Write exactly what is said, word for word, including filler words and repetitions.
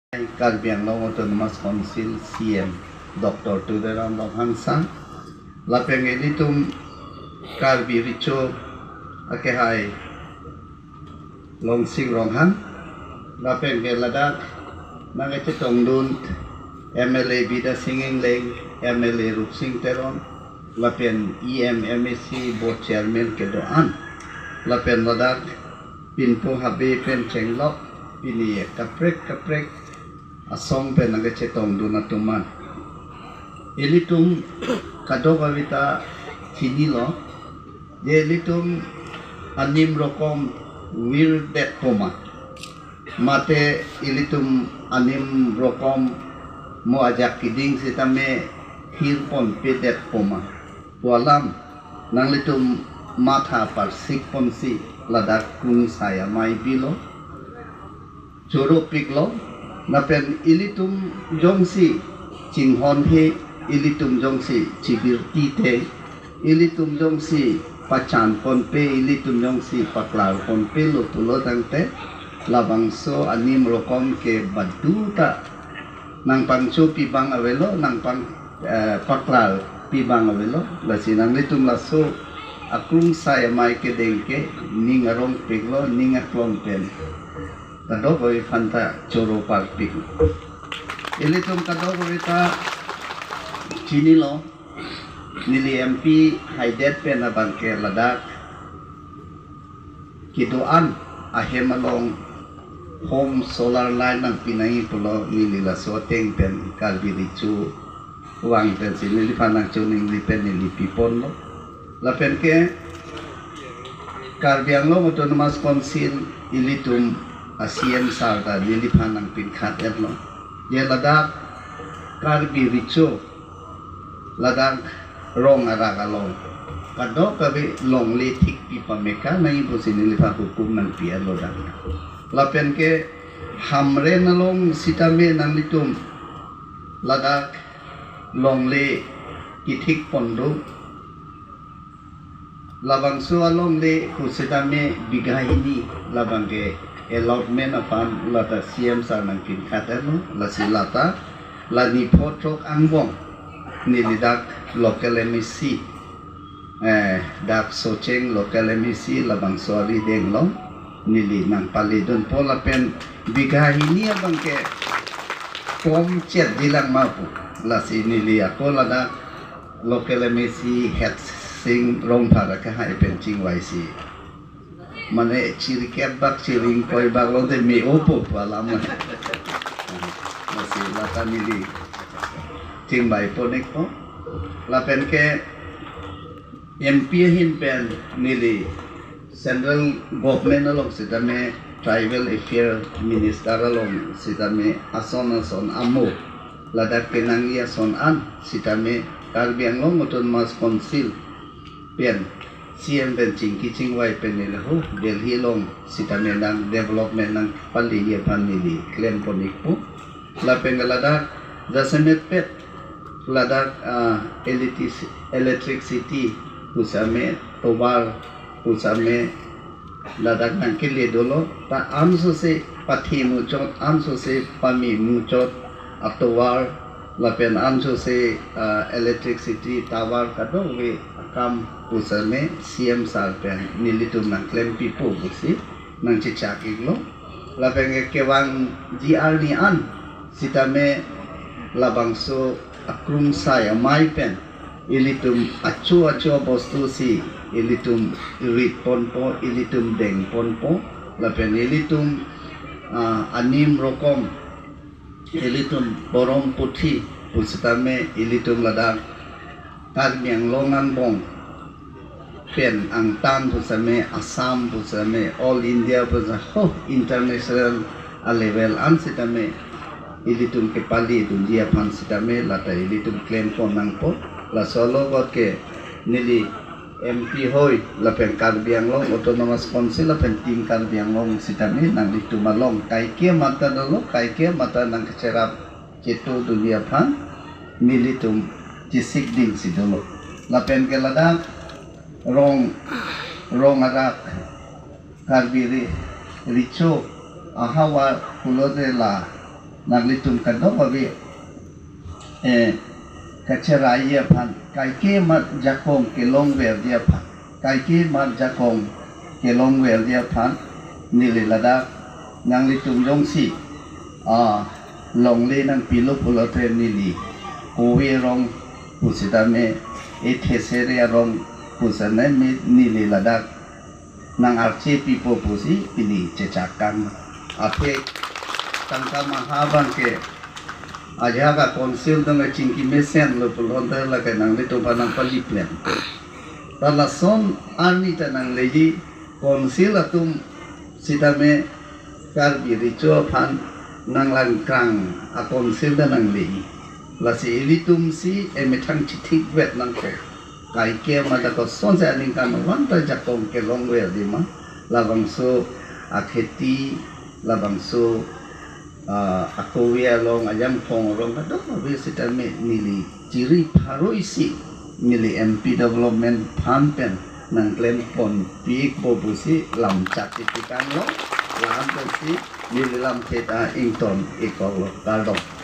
Karbi Anglong Autonomous Council C M Doctor Tuliram Ronghang sang, lapen ilitum Karbi Recho akehai Longsing Ronghang, lapen ke ladak nangkachetongdun M L A Bidya Sing Engleng, M L A Rupsing Teron, lapen E M, M A C, Board Chairman kedo-an, lapen ladak pinpo habe pen chenglok, pini kaprek kaprek asong pen nangkachetongdun atum an. Ilitum kadokave ta chinilo, je ilitum anim rokom virdetpo ma, mate ilitum anim rokom mo ajak kiding sitame hirponpedetpo ma pu alam nanglitum matha parsikponsi ladak krungsai amei pilo, choropiklo, lapen ilitum jongsi chinghonhe, ilitum jongsi chibirtithe, ilitum jongsi pachanponpe, ilitum jongsi paklarponpelo pulo tangte, labangso anim rokom ke baduta nangpangchopi abang avelo, nangpang eh, paklarpi abang avelo, lasi nanglitum laso akrungsai amei kedeng ke ning arongpiklo, ning aklong pen kadokave aphanta choroparpik. Ilitum kadokave ta chinilo, neli M P haidet pen abang ke ladak kedo-an ahem along home solar line nangpi nangji pulo, neli laso ateng pen Karbi Recho vang pensi neliphan nangchoningri pen neli piponlo. Lapen ke Karbi Anglong Autonomous Council ilitum a-C M sir ta neliphan nangpinkhat-etlo. Je ladak Karbi Recho ladak rong arak along kadokave longle thikpi pameka nangji pusi neliphan hukum nangpi-etlo dak. Lapen ke Hamren along sitame nanglitum ladak longle kethikpon do. Labangso alongle pu sitame bigha hini labang ke allotment aphan lata C M sir nangpinkhat-etlo, lasi lata la nipho throk angbong neli dak local M A C, eh, dak Socheng local M A C labangso arideng along neli nangpaledunpo, lapen bigha hini abang ke komchet dilang ma pu, lasi neli ako ladak local M A C Headsing Rongphar akehai pen chingvaisi. Mane chirikep bak chiringkoi bak lote me-opo pu alam. Lasi lata neli chingvaiponikpo. Lapen ke M P ahin pen neli Central Government along sitame Tribal Affair Minister along sitame ason ason amo ladak kenangji ason an sitame Karbi Anglong Autonomous Council pen C M pen chingki chingvai pen neli ho Delhi along sitame nang development nangpaleji aphan neli klemponikpo. Lapen ke ladak jasemetpet ladak, ah, electric-, electricity pusitame, tovar pusitame ladak nangkele dolo, ta ansose pathi muchot, ansose pame muchot atovar, lapen ansose, ah, electricity tovar kadokave akam pusitame C M sir pen nelitum nangklempipo pusi nangchechak-iklo. Lapen ke kevangji arni an sitame labangso akrungsai amei pen ilitum acho acho bostu si ilitum ritponpo, ilitum dengponpo, lapen ilitum, ah, anim rokom, ilitum porom puthi pusitame ilitum ladak Karbi Anglong angbong pen angtan pusitame, Assam pusitame, all India pusitame, ho international a-level an sitame ilitum kepaledunji aphan sitame lata ilitum klempon nangpo. Laso alogot ke neli M P hoi lapen Karbi Anglong Autonomous Council lapen Team Karbi Anglong sitame nanglitum along kaike matha dolo, kaike matha nangkacherap chetodunji aphan nelitum chesikdingsi dolo. Lapen ke ladak rong, rong arak Karbi Re-, Recho ahavar pulote la Nanglitum kadokave, eh, kacherai aphan, kaike mat jakong kelongverji aphan, kaike mat jakong kelongverji aphan, neli ladak nanglitum jongsi, ah, longle nangpilo pulote neli kove arong pusitame, ethesere arong pusitame neli ladak nang-archepipo pusi pini chechak kang. Athe tangka maha abangke ajahak a-council atum kachingki mesenlo pulote lake nanglitum aphan nangpali plan. Ta lason arni ta nangleji council atum sitame Karbi Recho aphan nanglangkrang a-council ta nangleji. Lasi ilitumsi emethang chithikvet nangkok. Kaike mat ta kosonsi aningkan vanta jakong kelongverji ma, labangso akheti, labangso, ah, akove along, ajangphong arong kadokave sitame neli chiri pharo isi neli M P Development Fund pen nangklemponpikpo pusi lam chak titi kanglo, lam pensi neli lamthe ta ington-ikoklo, kardom.